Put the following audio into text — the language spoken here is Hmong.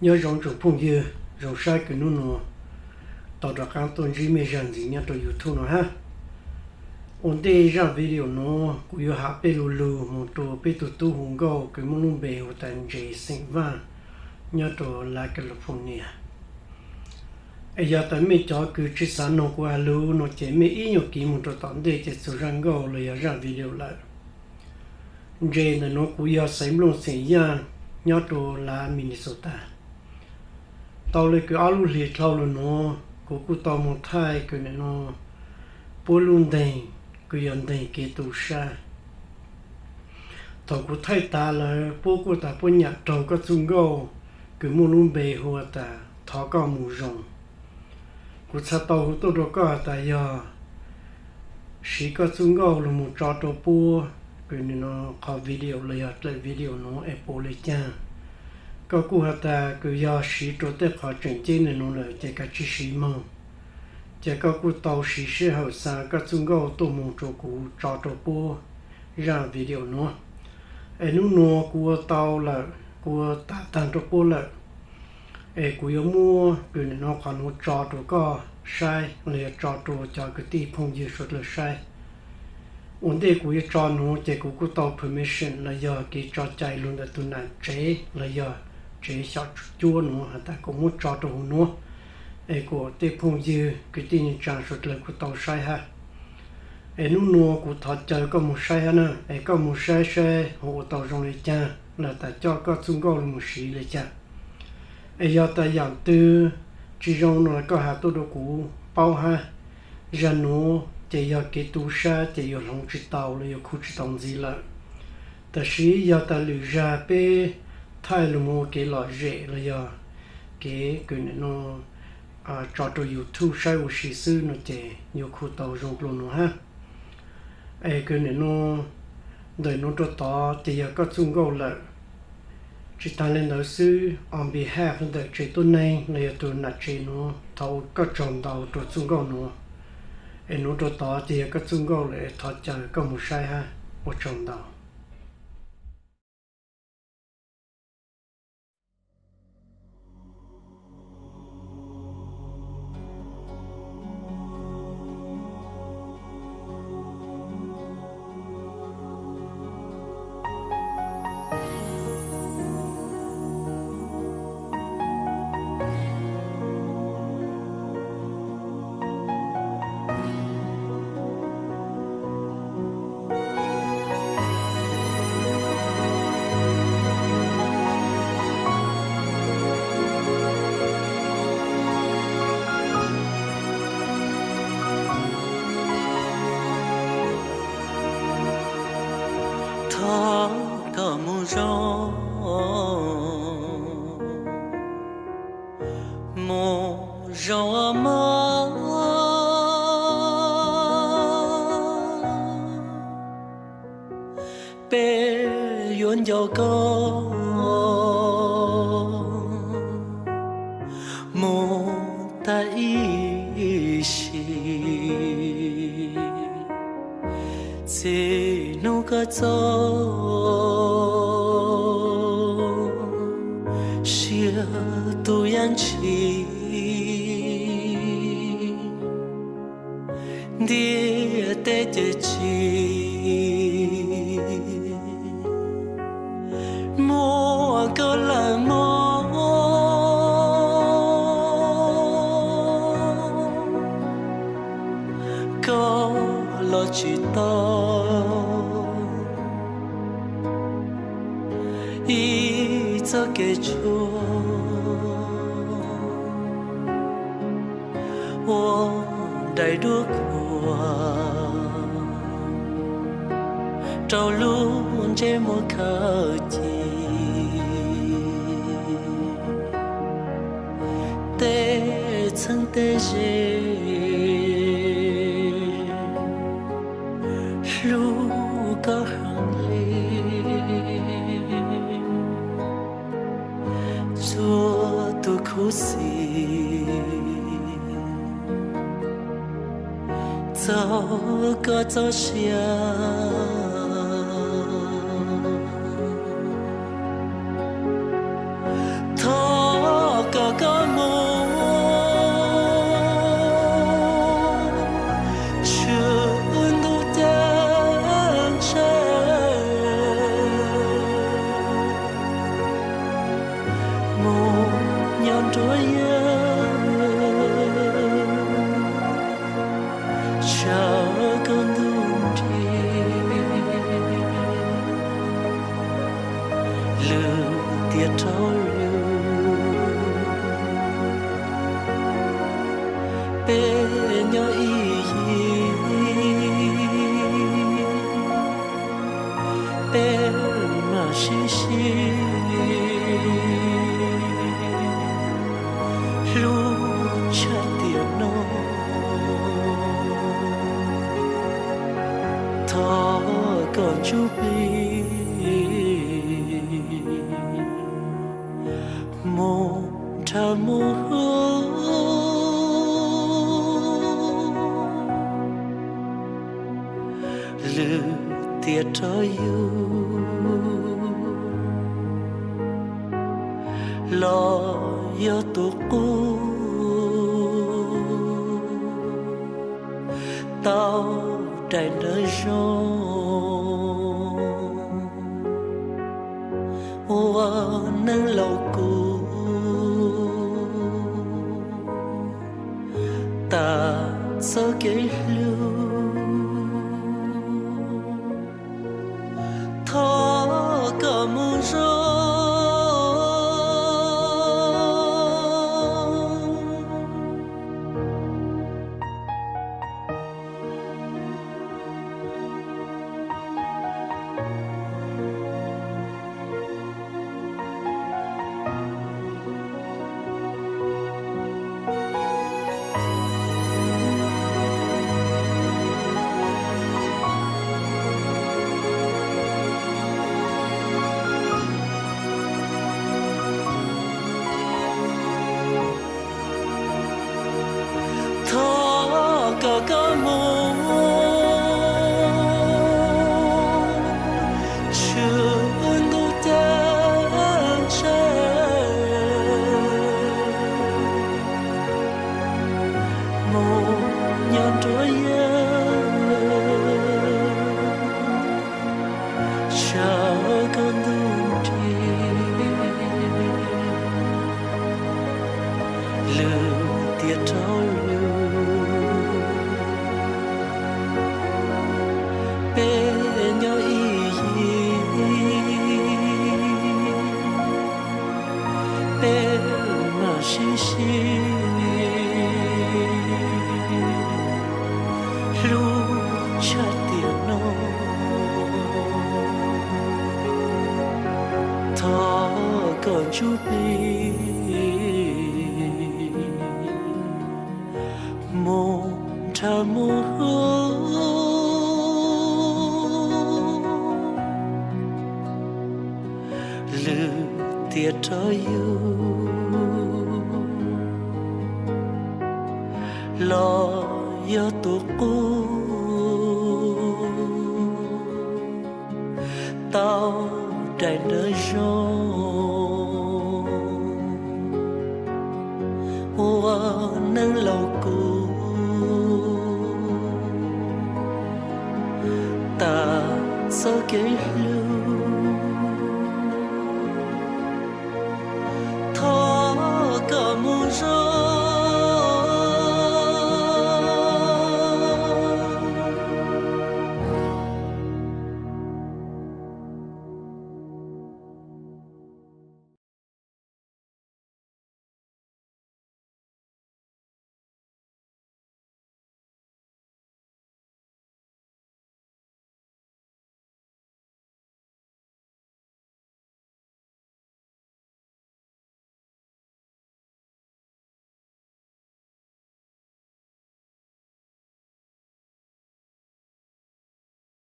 Nyob zoo tsoom phooj ywg, zoo saib kws hnub nuav tau rov qaab tuaj ntsib mej zag ntxiv nyob rua YouTube nuav hab. Ua ntej zaj video nuav kuv yuav has peb lu lug moog rua peb tug tub hu nkauj kws muaj lub npe hu tas Ntses xeem Vaaj nyob rua California. Es yog tas mej cov kws tsi xaav noog kuv has lug nuav ces mej ib nyuag kiv moog rua tom ntej ces txug zaj nkauj los yog zaj video lawm. Ntses ntawm nuav kuv yog xeem Nplooj xeem Yaaj nyob rua lav Minnesota. Tau le kws ob lub hlis dlhau lug nuav kuv kuj tau moog thaij kws nim no puab lub nteeg kws yog nteeg kev tu sab. Thaum kuv thaij tas lawm puab kuj tas puab nyam raug koj txuj nkauj kws muaj lub npe hu tas Thov Koj Mus Zoo. Kuv txhaj tau hu tuaj rua koj has tas yog siv koj txuj nkauj lug moog tso rua puab kws nim no qhov video los yog dlaim video nuav es puv le caag. Koj kuj has tas kws yog siv rua tej qhov tseem ceeb ntawm nuav lawm ces kav tsij siv moog. Ces koj kuj tau siv sij hawm xa koj txuj nkauj tuaj moog rua kuv tso rua puab zaj video nuav. Es nub nuav kuv ua tau lawm, kuv ua tas taag rua puab lawm. Es kuv yuav muab kws nim no qhov nuav tso rua koj saib los yog tso rua cov kwv tij phooj ywg suav dlawg saib. Ua ntej kuv yuav tso nuav ces kuv kuj tau permission los yog kev tso cai lug ntawm tug nam tsev los yog tsev xyom cuab nuav has tas kuas muab tso rua huv nuav, es kuas tej phooj ywg kwv tij neej tsaa suav dlawg kuj tau saib hab. Es nub nuav kuv thov caw koj moog saib hab na, es koj moog saib saib hu ua tau zoo le caag los tas coj koj txuj nkauj lug moog siv le caag. Es yog tas yaam twg tsi zoo no los koj has tuaj rua kuv paub hab. Zag nuav ces yog kev tu sab ces yuav hloov tsi tau los yuav khu tsi tau ntxiv lawm. Tab sis yog tas lwm zag peb thaij lug moog ua kev lom zem los yog kev kws nim no tso rua YouTube saib ua si xwb no ces yuav khu tau zoo dlua nuav hab. Es kws nim no ntawm nuav rua tod ces yog koj txuj nkauj lawm. Tsi taag le ntawd xwb, on behalf ntawm tsev tuab neeg los yog tug nam tsev nuav thov ua koj tsaug ntau rua txuj nkauj nuav. Es nuav rua tod ces yog koj txuj nkauj lawm, thov caw koj moog saib hab, ua tsaug ntau. Thov koj mus zoo, mus zoo mog. Peb yuav nco koj mus tag ib sim. Txij hnub koj txoj sia tu yeej tsis ntiaj teb ces tsis muaj koj lawm mog. Koj los tsis tau ib txoj kev tshuaj ua daim duab khuam rau lub ntsej muag khaws ci tej txheeb tej ze. Hlub koj heev li txhua tus khuv xim txog koj txoj sia. Thov Mus nyob nruab yawg, tshav koj ntuj nrig, lwm tiam rov lwm. Peb nyob ib yig, peb mam sib sib, hlub tshaj tiam no. Thov koj ntsuj plig, mus nrhav mus hu, lwm tiam rov yug los yog tus qub tau daim ntawv zoo ua neej laus kuv tas txoj kev hlub. Thov koj mus zoo, thov kom koj mus tshwm ntuj ceeb tsheej, mus nyob nruab yawg, tshav koj ntuj nrig, lwm tiam rov lwm. Peb nyob ib yig, peb mam sib sib, hlub tshaj tiam no. Thov koj ntsuj plig, mus nrhav mus hu, lwm tiam rov yug los yog tus qub tau daim ntawv zoo